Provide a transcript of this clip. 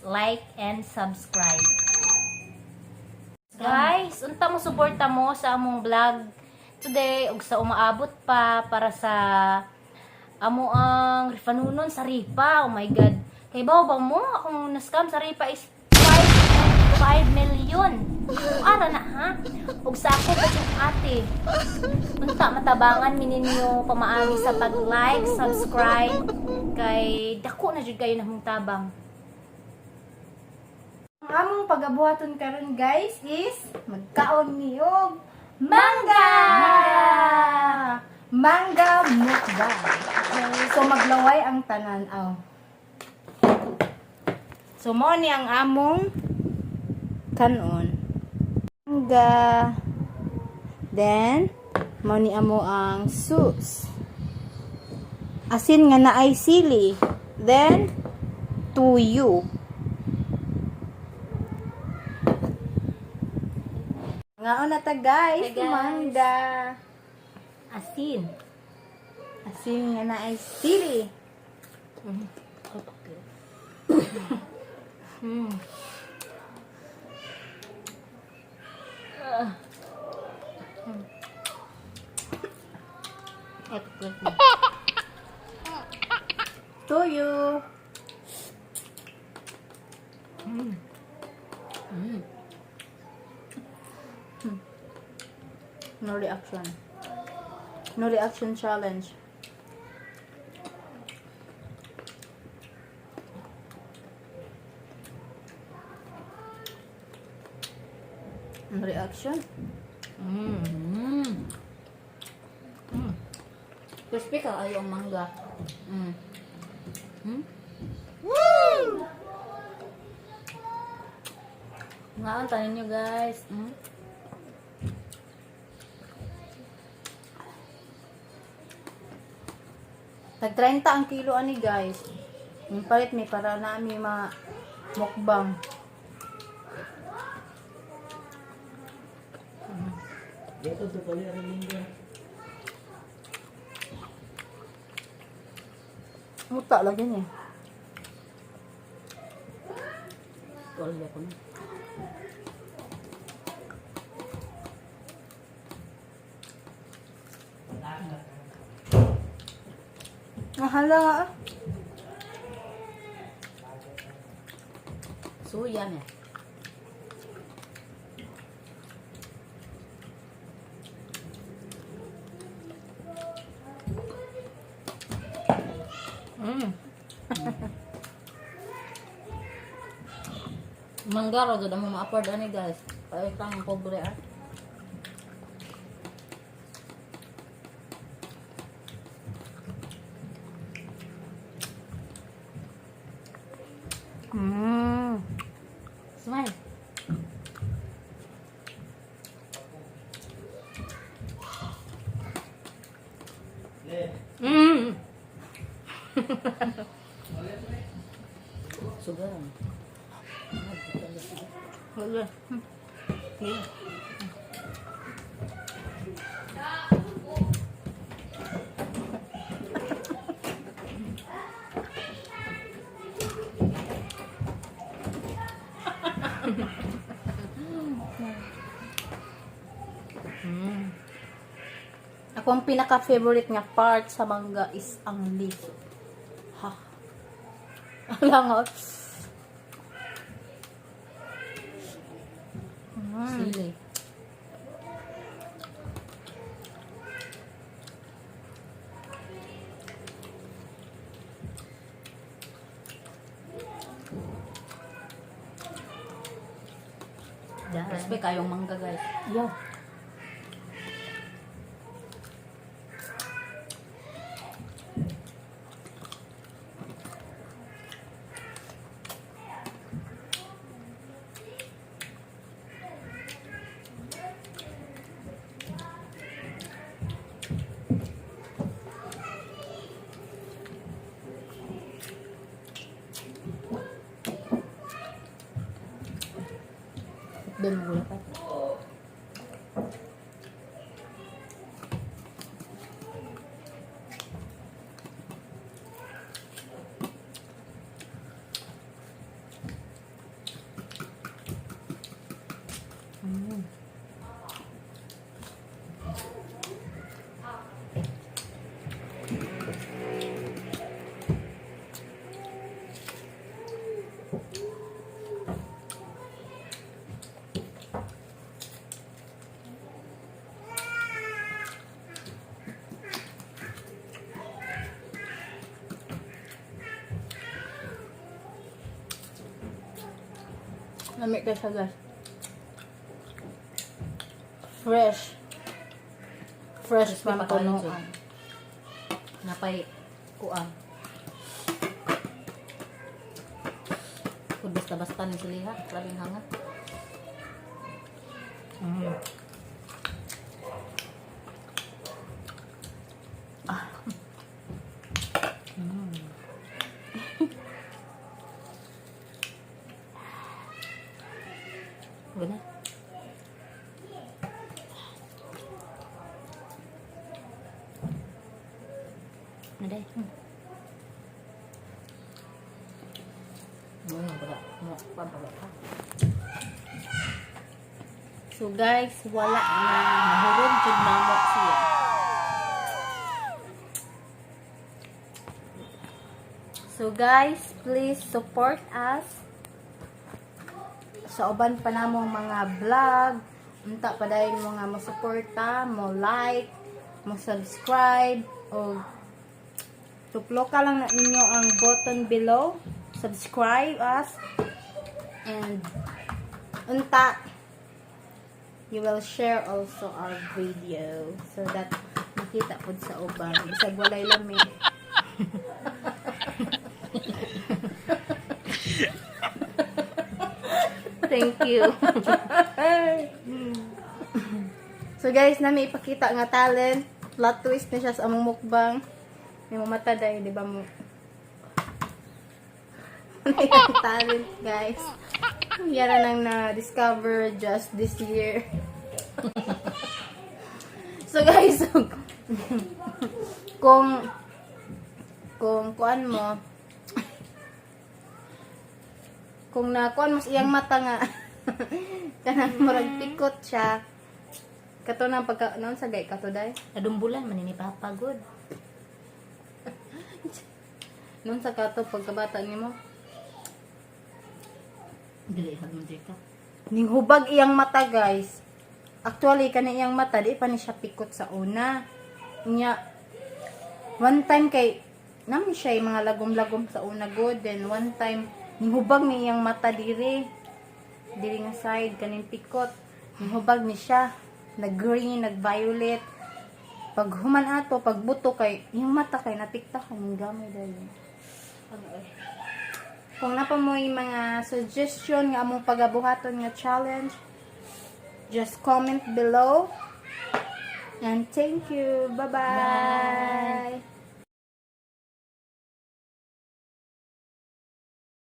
like and subscribe. Guys, unta mo suporta mo sa among vlog today ug sa umaabot pa para sa amo ang rifanunon sa Ripa. Oh my God. Kay bawo ba mo akong na-scam sa Ripa is 5 million. Ara na ha? Ug sa ako pa yung ate. Unta matabangan mi ninyo pamaagi sa pag-like, subscribe kay dako na jud kayo namong tabang. Ang among pagabuhaton karon, guys, is magkaon ni og Mangga! Mangga mukbang. So maglaway ang tanan aw. So mao ni ang among kanon. Mangga. Then mao ni amo ang sauce. Asin nga naay sili. Then tuyo. Ngaon na ta, guys, Hi, guys. Mangga. Asin. Asin nga naay sili. Tuyo. No reaction. No reaction challenge. No reaction? Crispy ka ayo ang mangga. Woo! Ngaon tayo nyo, guys. Tag 30 ang kilo ani, guys. Yung palit may para nami ma mukbang. Muta lagi niya. Wala ko na. Mahala nga ah. Suya niya. Mangga ra gud ang ma-afford ani, guys. Kaya kang pobre ah. Smile. Sugar. Wala. Ako, ang pinaka-favorite nga part sa mangga is ang leaf. Ha. Alam nga. Sili. Crispy kayong mangga, guys. Yeah. Doon mo pa. Lami kay siya, guys. Fresh. Fresh Crispy from pa kayo, punuan. Napay kuan. Kung basta-basta ni siliha, labing hanga. Gana. Ano day? Ano ba? Mo, pa ba ka? So guys, wala na. Nahurog jud namo siya. So guys, please support us sa uban pa namong mga vlog. Unta pa dayon mga mo suporta, mo like, mo subscribe o tuploka lang na ninyo ang button below. Subscribe us and unta you will share also our video so that makita pod sa uban bisag walay lami. Thank you. So guys, nami ipakita nga talent, plot twist na siya sa among mukbang. May mamata dahil, di ba mo? Ano yung talent, guys? Yan na nang na-discover just this year. So guys, kung kuan mo, kung na kuan mas iyang mata nga kanang murag pikot siya kato nang pagka noon sa gay kato day. Nadumbulan man ni Papa good. Noon sa kato pagkabata nimo. Dili hag mo ka. Ning hubag iyang mata, guys. Actually, kani iyang mata di pa ni siya pikot sa una. Nya one time kay nami siya yung mga lagom-lagom sa una good, then one time ning hubag ni iyang mata diri diri nga side kaning pikot, ning hubag ni siya, nag green, nag violet. Pag human ato pagbuto kay yung mata kay napikta kaning gamay dali. Kung napa mo yung mga suggestion nga among pagabuhaton nga challenge, just comment below. And thank you. Bye-bye.